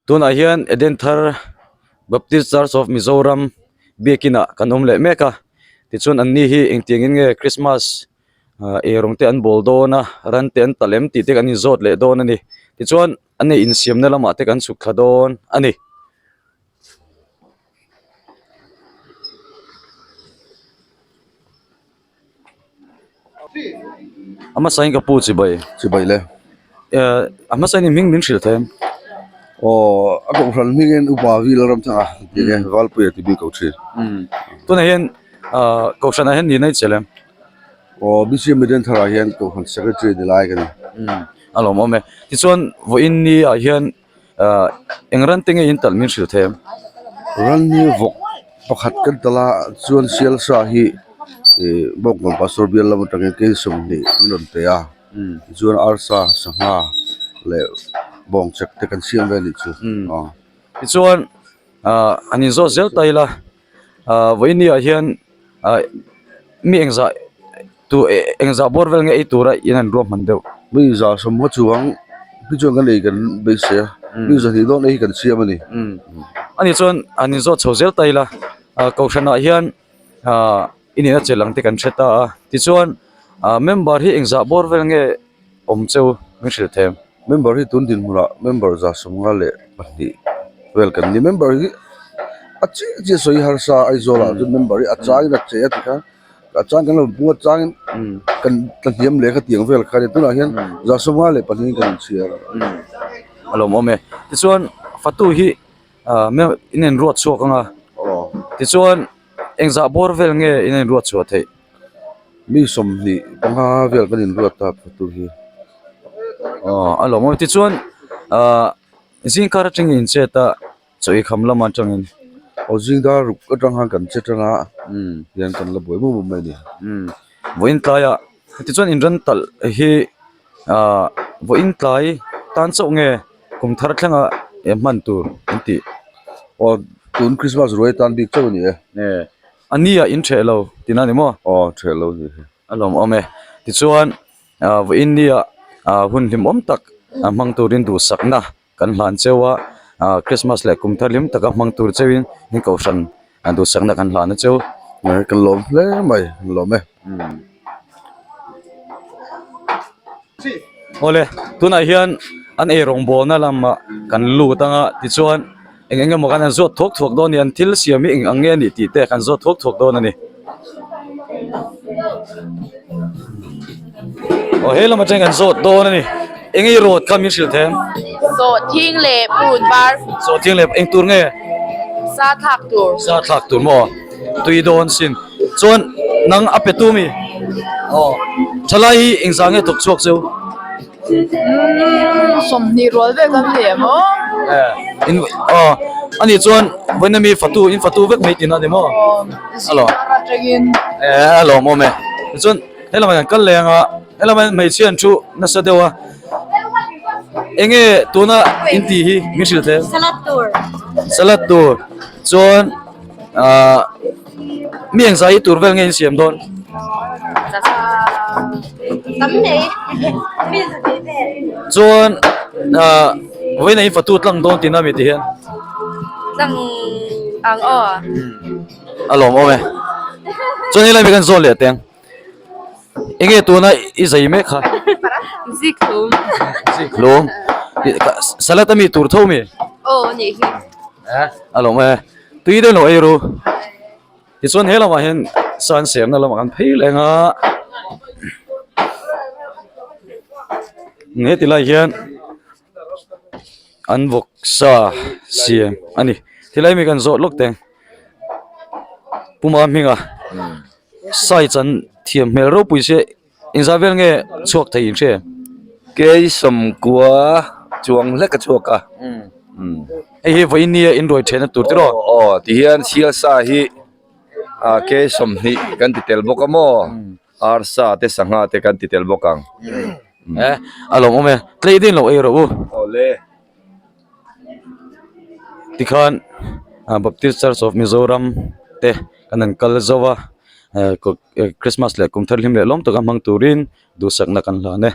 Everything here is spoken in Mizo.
Tunah hian Edenthar Baptist Church of Mizoram biakin ah kan awm leh mek a tichuan an ni hi engtiangin nge Christmas ah eirawng te an bawl dawn a ran te an talh em tih te kan inzawt leh dawn a ni tichuan an ei insiamna lamah te kan chhuk thla dawn a ni. A hmasain ka pu chibai chibai le eh a hmasain i hming min hrilh thei em aw a kohhran hmingin upa vil a ram thang a tih nge Valpuia ti bik ko thin tunah hian ah kohhranah hian nihna i chelh em aw BCM Midian tharah hian kohhran secretary ni lai ka ni a lawmawm e tichuan vawiin ni ah hian Ahh eng ran te nge in talh min hrilh thei em? Ran hi vawk pakhat kan talh a chuan sial sa hi ih bawngkawn pastor bial lam atangin kei 20 min rawn pe a tichuan arsa sangha leh bawngchek te kan siam ve a nih chu aw. Tichuan ahh han inzawt zel ta ila ahh vawiin ni ah hian ahh mi engzah Tu engzah bawr vel nge ei tura in an ruahman deuh? Mi za sawmhma chuang hi chuan kan ei kan beisei a, mi zahnih dawn ei hi kan siam a ni. Ani chuan an inzawt chho zel ta ila, kohhranah hian i nihna chelh ang te kan hre ta a, tichuan member hi engzah bawr vel nge awm cheu min hrilh thei em? Member hi tun dinhmunah member 52 vel kan ni. Member hi a chiah chiah sawi harsa Aizawlah chuan member hi a changin a che a ti kha. A chang kan lo bung a changin kan tla hniam leh kha tiang vel kha a ni tunah hian 52 kan inchhiar a. A lawmawm e. Tichuan fatu hi ah in en ruat chhuak ang a. Tichuan engzah bawr vel nge in en ruat chhuah theih? Mi 25 vel kan inruat ta fatu hi. Aw a lawmawm e. Tichuan ah zingkar atangin inchet a. Chaw i kham lam atangin aw zing dar ruk atang khan kan che tan a hian kan la buai mup mup mai a ni. Vawiin tlaiah tichuan in ran talh hi ah vawiin tlai tan chauh nge kum thar thlenga hman tur an tih. Aw tun Christmas ruai tan bik chauh a ni e. A ni ah in theh lo tihna a ni maw? Aw theh lo a ni e. A lawmawm e. Tichuan ah vawiin ni ah hun hlimawm tak hmang turin duhsakna. Kan hlan cheu a, ah Christmas leh kum thar hlim taka hmang tur cheuhin in kohhran duhsakna kan hlan a cheu. Kan lawm hle mai, kan lawm e. Awle, tunah hian an ei rawngbawlna lamah kan lut ang a, tichuan eng eng emaw khan an zawt thuak thuak dawn a ni, an thil siam hi eng ang nge a nih tih te kan zawt thuak thuak dawn a ni. Aw he lam atangin kan zawt dawn a ni eng nge i rawt kha min hrilh thei em? Sawhthing leh purun var. Sawhthing leh eng tur nge? Sa thlak tur. Sa thlak tur maw? Tui dawn sin. Chuan nang a pe tu mi? Aw thalai hi engzah nge thawk chhuak cheu? Umm 20 rual vel kan ni em aw? In aw ani chuan vawiin ami fatu in fatu vek mai tihna a ni maw? Aw zing atangin. Eh a lawmawm e. Tichuan he lamah hian kal leh ang a he lamah hian hmeichhia an thu nasa deuh a eng nge tuna in tih hi min hrilh thei em? Salad tur. Salad tur chuan ah Mi engzah hi tur vel nge in siam dawn? Tam nei. Mi zahnih vel. Chuan ah vawiin ah in fatu tlang dawn tihna mi ti hian? Tlang ang aw. A lawmawm e. Chuan helai mi kan zawn leh teng. Enge tuna i zai mek kha? Zikhlum. Zikhlum. Salad ami tur tho mi? Aw nih hi. A lawmawm e. Tui deuh lo ei ru. Tichuan he lamah hian sun serna lamah kan phei leng a. Heti lai hian an vawksa siam a ni. Tilai mi kan zawh lawk teng. Puma hminga size an thiam hmel ropui sia. Inzah vel nge chhuak thei in hria em? Kei 90 chuang hlek a chhuak a. Hei hi vawiin nia in ruai thehna tur tiraw? Aw aw tihian sialsa hi ah kei 20 kan ti tel bawk a maw? Arsa te sangha te kan ti tel bawk ang. Eh a lawmawm e, tlei deuhin lo ei rawh u. Awle. Tikhan Baptist Church of Mizoram te kan han kal zo a. Christmas leh kum thar hlim leh lawm taka hmang turin duhsakna kan hlan e.